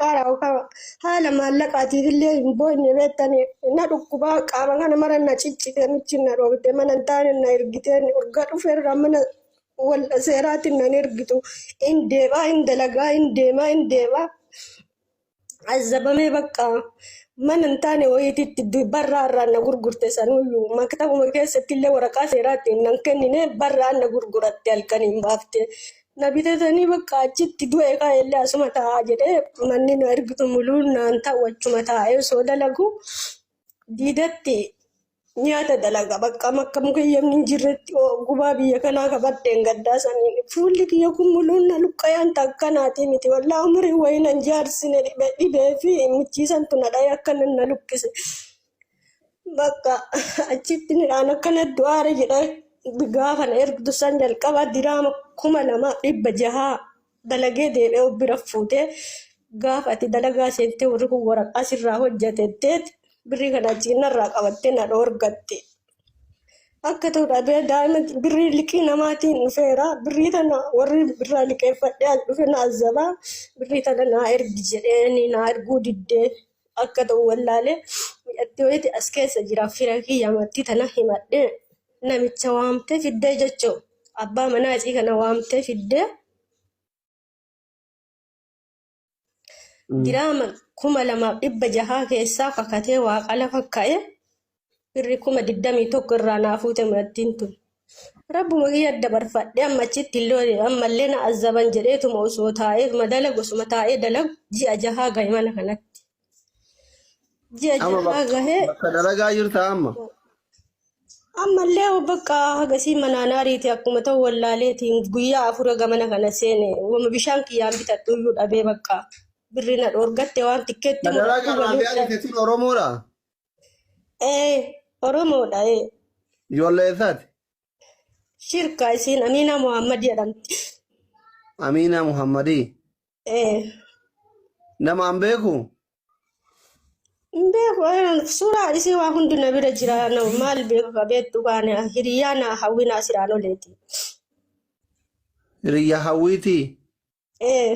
qarqaara yookaan haala maallaqaatiif illee hin boonye beektanii na dhukkubaa qaama kana mara na ciccite michi na dhoofte mana hin taane na ergitee urga dhufeerraa mana wal seeraatiin nan ergitu hin deemaa hin dalagaa hin deemaa hin deemaa Azzabamee bakka mana hin taane wayiititti barraa irraa na gurgurte sanuyyuu maktabuma keessatti illee waraqaa seeraatti nan kennine barraa na gurguratte halkaniin baafte. Na bitatanii bakka achitti du'e ka'e illee asuma taa'aa jedhee manni na ergitu muluun naan ta'u achuma taa'ee osoo dalagu diidatti nyaata dalaga bakka makka mukayyamni hin jirretti gubaa biyya kanaa kabadheen gaddaa saniin fuulli kiyya kun muluun na luqqayaan takkanaatii miti wallaa umurii wayii nan jaarsine dhibe dhibee fi michiisantu na dha'ee akkana na luqqise bakka achitti midhaan akkana du'aara jedha gaafa na ergitu san jalqaba diraama 2600 dalagee deebi'ee of bira fuutee gaafa ati dalagaa seentee warri kun waraqaa sirraa hojjatetteet birrii kana achi narraa qabattee na dhoorgatte. Akka ta'u dhabee daa'ima birrii liqii namaatiin dhufeera. Birrii tana warri birraa liqeeffadhee as dhufe na azzabaa. Birrii tana naa ergi jedheeni naa erguu diddee akka ta'u wallaalee mucattii wayiiti as keessa jira fira kiyya amartii tana himadhee namicha waamtee fiddee jechuun abbaa manaa isii kana waamtee fiddee diraama 2600 keessaa kakatee waaqa lafa ka'e birri 21,000 irraa naa fuute mucattiin tun. Rabbuma kiyya dabarfadhee amma achitti illee ammallee na azzaban jedheetuma osoo taa'ee dalagu osuma taa'ee dalagu ji'a jahaa gahe mana kanatti. Ji'a Amma jahaa bakka gahee bakka dalagaa jirta amma. ammallee bakka hagasii manaan ariiti akkuma ta'u wallaaleetiin guyyaa afur haga mana kana seene wama bishaan kiyyaan bitadhu iyyuu dhabee bakka birri na dhoorgatte waan tikkeetti Ka muradhu dalagaa galuu irraa fi dhabe. ariite tun Oromoodha. Ee Oromoodha ee Ijoollee eessaati? shirka isiin Amiinaa Muhammad jedhamti. Amiinaa Muhammadii. Ee Nama an beeku? hin beeku suuraa isii waa hundi na bira jira nama maal beeku ka beektu kaane hiriyaa na hawwinaa siraan oleeti. Hiriyyaa hawwiitii. Ee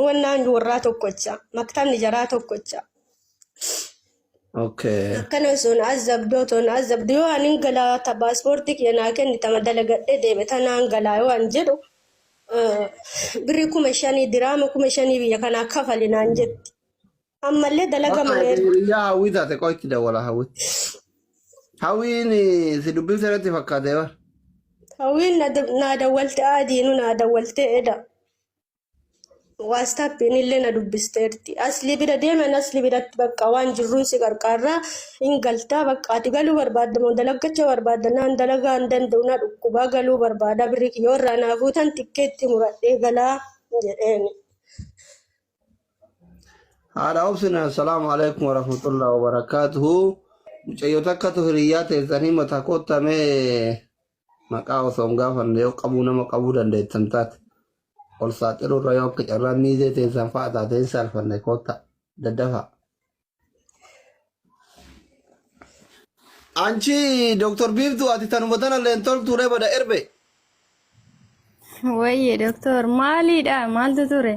wannaan warraa tokkocha maktabni jaraa tokkocha. Okay. Akkana osoo na azabdu otoo na azabdu yoo anin galaa ta paaspoortii kiyya naa kennitama dalagadhee deeme tanaan galaa yoo an jedhu birrii 5,000 diraama 5,000 biyya kanaa kafali naan jetti. Ammallee dalaga Bakka mana erga. hiriyaa hawwii taate qoy itti dawwala hawwitti. Hawwiin si dubbifte irratti fakkaatee bar. Hawwiin naa dawwalte aadiinu naa dawwalte eda. Waastaappiin illee na dubbisteerti. Asli bira deeman asli biratti bakka waan jirruun si qarqaarraa hin galtaa bakka ati galuu barbaadda moo dalaggacha barbaadda naan dalagaa hin danda'u na dhukkubaa galuu barbaada birri kiyyoo irraa naa fuutan tikkeetti muradhee galaa jedheeni. Haadha obsina assalaamu alaikum warahmatullahi wabarakaatuhu. Mucayyoo takkatu hiriyyaa teessan himata kottamee maqaa osoo hin gaafanne yoo qabuu nama qabuu dandeettan taate ol saaxiluu irra yoo akka carraa miizee teessan fa'a taate hin saalfanne kotta daddafaa. Anchi Dr. Biiftuu ati tanuma tana leen toltuu ree bada erbe. Wayye doktor maaliidha maaltu ture?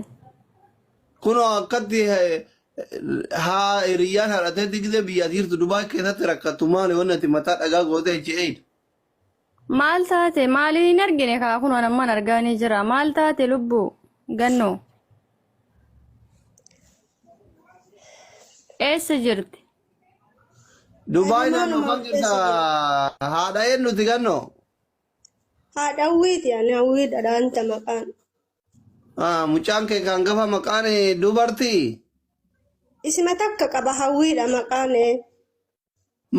Kunoo akkatti haa hiriyyaan haadhatee gisee biyyaa jirtu Dubaay keessatti rakkattu maali wanni ati mataa dhagaa gootee achi eeydu. Maal taate maaliin hin argine kaa kun waan ammaan argaa ni jira maal taate lubbuu gannoo eessa jirti? Dubaay naannoo Maaluma kam jirta keessa jira. haadha eenyuti gannoo? Haadha hawwiiti ani hawwii dhadhaanta maqaan. Ah, mucaan kee kan gafa maqaan dubartii Isima takka qaba hawwiidha maqaan.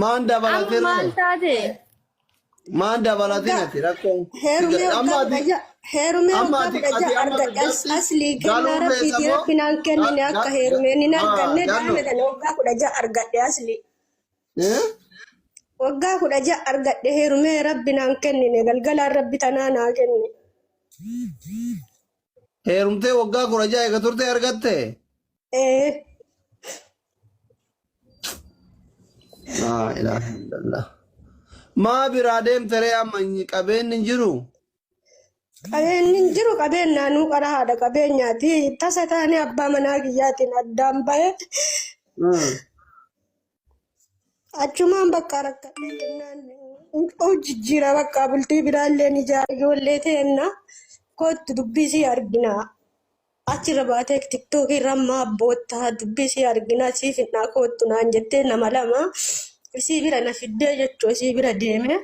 maan Amma dabalatin maal taate? maan dabalatin Waggaa ati rakkoon heerumee amma waggaa ati 16 heerumee amma waggaa ati kudha ati ja'a amma argadhe as biyyatti aslii kennaa galuu feeta rabbiitii moo rabbi naan kennine akka heerumeen hin arganne ganno daa'ima tana waggaa 16 argadhe aslii Eh? waggaa 16 argadhe heerumee rabbi naan kennine galgalaan rabbi tanaa naa kenne. Heerumtee waggaa 16 eega turte argatte? Ee. Laa ilaaha illallah. Maa biraa deemte ree amma qabeenyi hin jiru? Qabeenyi hin jiru qabeenyaanuu qara haadha qabeenyaati. Tasa taanee abbaa manaa kiyyaatiin addaan bahe achumaan bakka rakkadhee jennaan of jijjiira bakka bultii biraallee ni ijaara ijoollee teenna kootti dubbii sii argina. Achirra baatee tiktookii irra ammaa boottaa dubbii sii argina sii finnaa koottu naan jettee nama lama isii bira na fiddee jechuu isii bira deeme.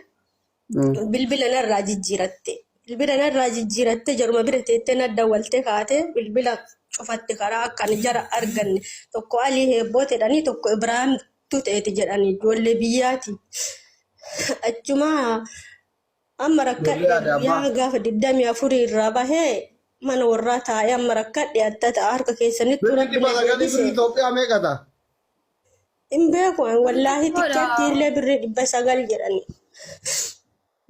Bilbila narraa jijjiiratte. Bilbila narraa jijjiiratte jaruma bira teettee na dawwaltee kaatee bilbila cufatte karaa akkan jara arganne. Tokko Alii Heebboo jedhanii tokko Ibraahim Tuteeti jedhanii ijoollee biyyaati. Achuma amma Ijoollee rakkadhe Adaamaa. guyyaa gaafa 24 irraa bahee mana warraa taa'ee amma rakkadhe adda ta'a harka keessanittuu Birri rabbi dhibba na sagalii deebise. birri Itoophiyaa meeqa ta'a? Hin beeku an wallaahi Godha. tikkeettii illee birrii 900 jedhani.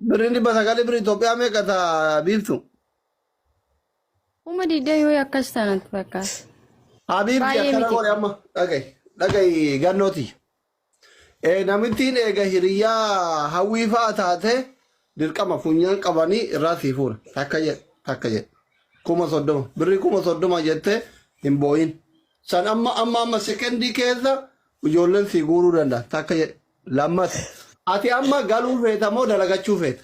Birriin 900 birri Itoophiyaa meeqa ta'a biiftu? 20,000 wayii akkas taanatti fakkaata. Habiibti Baay'ee akkana miti. godhe amma dhaga'i dhaga'i gannooti. Namittiin eega hiriyyaa hawwii fa'a taate dirqama funyaan qabanii irraa sii fuuna. Takka jedhe takka jedhe. 30,000 birrii 30,000 jettee hin boo'in. San amma amma amma sekendii keessa ijoolleen sii guuruu danda'a. Takka jedhe. Lammata. Ati amma galuu feeta moo dalagachuu feeta?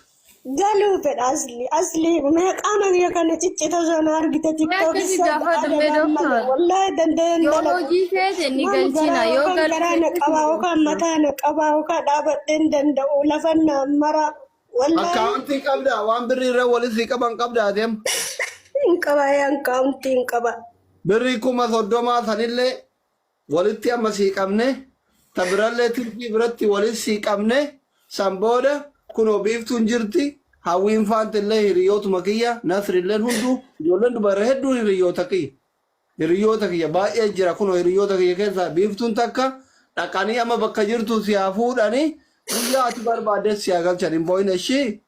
Galuu fedha asli asli mee qaama kiyya kana ciccita osoo na argite Mee tiktook akkasi isa gaafadhu mee adabaan malee doktor. wallaahi danda'een Yoo dalaga. hojii feete ni Maal galchina garaa yoo yookaan galuu garaa na feete qabaa ni yookaan galchina. mataa na qabaa yookaan dhaabadheen danda'u lafan na mara wallaahi Akkaawuntii qabdaa waan birrii irra walitti sii qaban qabdaa ati amma. hin qaba akkaawuntii hin qaba. Birrii 30,000 sanillee walitti amma sii qabne ta birallee tirfii biratti walitti sii qabne san booda kunoo biiftuun jirti hawwiin faantillee hiriyootuma kiyya nasrilleen hunduu ijoolleen dubarra hedduun hiriyoota kiyya hiriyoota kiyya baay'ee jira kunoo hiriyoota kiyya keessaa biiftuun takka dhaqanii amma bakka jirtu si haa fuudhanii guyyaa ati barbaadde si haa galchan hin boo'in ishii. Eshi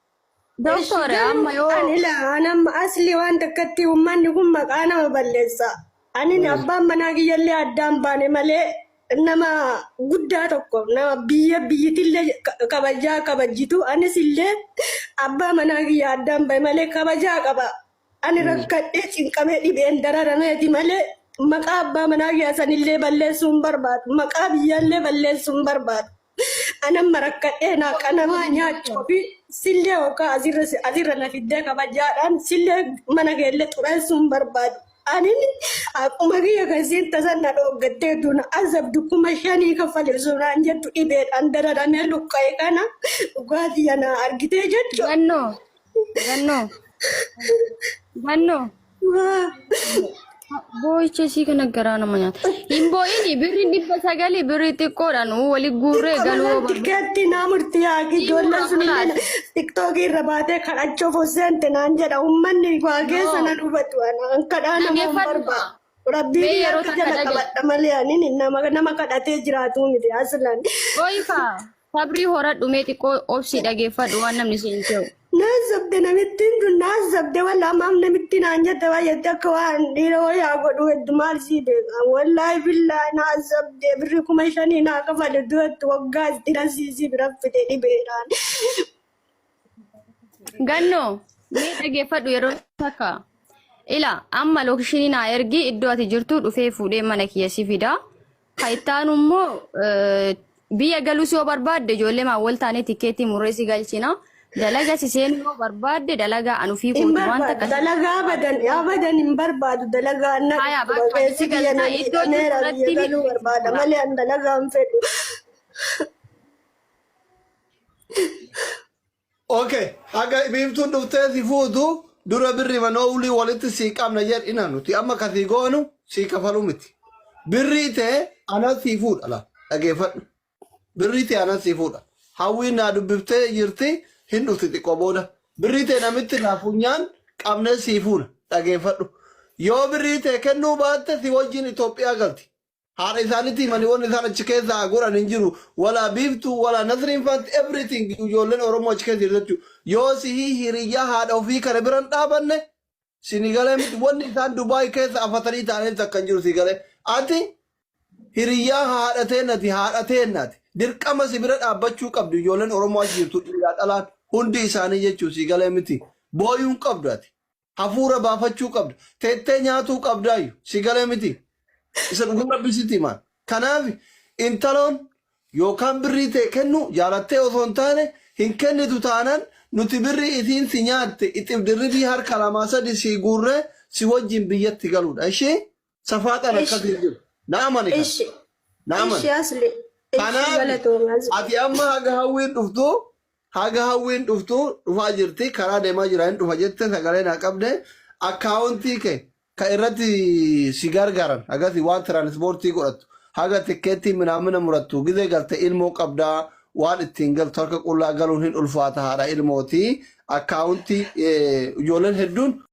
Doktor garuu amma yoo ani laa an amma asli waan takkatti uummanni kun maqaa nama balleessa. Ani abbaan manaa kiyyallee addaan baane malee nama guddaa tokko nama biyya biyyitillee kabajaa kabajitu anis illee abbaa manaa kiyya addaan bahe malee kabajaa qaba. Ani rakkadhee cinqamee dhibeen dararameeti malee maqaa abbaa manaa kiyya sanillee balleessuu hin barbaadu. Maqaa biyyaallee balleessuu hin barbaadu. Anamma rakkadhee naaqa namaa nyaachuu fi sillee yookaan asirra asirra na fiddee kabajaadhaan sillee mana keellee xureessuu hin barbaadu. Anin akkuma kiyya kan isiin tasan na dhooggattee tuna azabdu 5,000 kaffalirsu naan jettu dhibeedhaan dararamee luqqa'e kana dhugaatii ana argitee jechuudha. Gannoo gannoo gannoo Boo'icha isii kana garaa nama nyaata. Hin boo'ini birriin 900 birrii xiqqoodha nu wali guurree Xiqqoo galuu malee yoo barbaade. tikkeetti naa murtii haaqi Sii ijoolleen mura sun illee kalaas. tiktookii irra baatee kadhachuuf osseente naan jedha uummanni waa keessa No. nan hubatu an kadhaa nama hin Dhaggeeffadhu barbaadu. kaa. Mee Rabbiin yeroo harka takka jala dhage. qabadha malee ani nama nama kadhatee jiraatu miti aslan. Ooyikaa sabrii horadhu mee xiqqoo obsii dhageeffadhu waan namni siin jedhu. Naan sobde namittiin tun naan sobde wallaahi maaf namitti naan jette baay'eetti akka waan dhiira wayyaa godhu heddu maal sii beeka wallaahi billaahi naan sobde birri 5,000 naa kafale duratti waggaa itti rasiisii bira fide dhibeedhaan. Gannoo mee dhageeffadhu yeroo takka. Ila amma lookishinii naa ergi iddoo ati jirtu dhufee fuudhee mana kiyya si fida. Ka itti aanu immoo biyya galuus yoo barbaadde ijoollee maan wal taanee tikkeettii murree si galchina. Dalaga si seenuu yoo barbaadde dalagaa an ofii Hin kooti waan barbaadu takka si dalagaa abadan abadan hin barbaadu dalagaa na Haya dhukkuba bakka keessi biyya kiyya na galtaa iddoo jirtu miidhameera biyya irratti galuu barbaada miti. malee an dalagaa hin fedhu. Okay, haga biiftuun dhuftee si fuutu dura birri manoowlii walitti sii qabna jedhina nuti amma ka sii goonu sii kafaluu miti. Birrii tee anan sii fuudha la dhageeffadhu. Birrii tee anan sii fuudha. Hawwiin naa dubbiftee jirti hin dhufti xiqqoo booda. Birrii tee namitti naa funyaan qabnee sii fuuna dhageeffadhu. Yoo birrii tee kennuu baatte si wajjin Itoophiyaa galti. Haadha isaanitti himanii wanni isaan achi keessaa godhan hin jiru. Walaa biiftuu, walaa nasriin faanti everything ijoolleen Oromoo achi keessa jirtu jechuudha. Yoo sihii hiriyyaa haadha ofii kana bira hin dhaabanne sini galee miti wanni isaan Dubaay keessa afatanii taa'anii takka hin jiru si galee. Ati hiriyyaa haadha teennati haadha teennati. Dirqama si bira dhaabbachuu qabdu ijoolleen Oromoo achi jirtu dhiiraa dhalaan hundi isaanii jechuu si galee miti. Booyuun qabdu ati. Hafuura baafachuu qabda. Teettee nyaatuu qabdaayyu. Si galee miti. Isa dhugaa rabbi sitti himaan. Kanaaf intaloon yookaan birrii tee kennu jaalattee osoo hin taane hin kennitu taanan nuti birrii isiin si nyaatte ixif dirribii harka lamaa sadi sii guurree si wajjin biyyatti galuudha. Ishii safaaxaan akkasii hin jiru. Na amani kana. Ishi. Na amani. Ishi asli. Ishi Kanaaf galatooma asli. ati amma haga hawwiin dhuftu haga hawwiin dhuftu dhufaa jirti karaa deemaa jira hin dhufa jette sagalee naa qabde akkaawuntii kee ka irratti si gargaaran hagasi waan tiraanispoortii godhattu haga tikkeettii minaamina murattu gizee galte ilmoo qabdaa waan ittiin galtu harka qullaa galuun hin ulfaata haadha ilmootii akkaawuntii ijoolleen hedduun.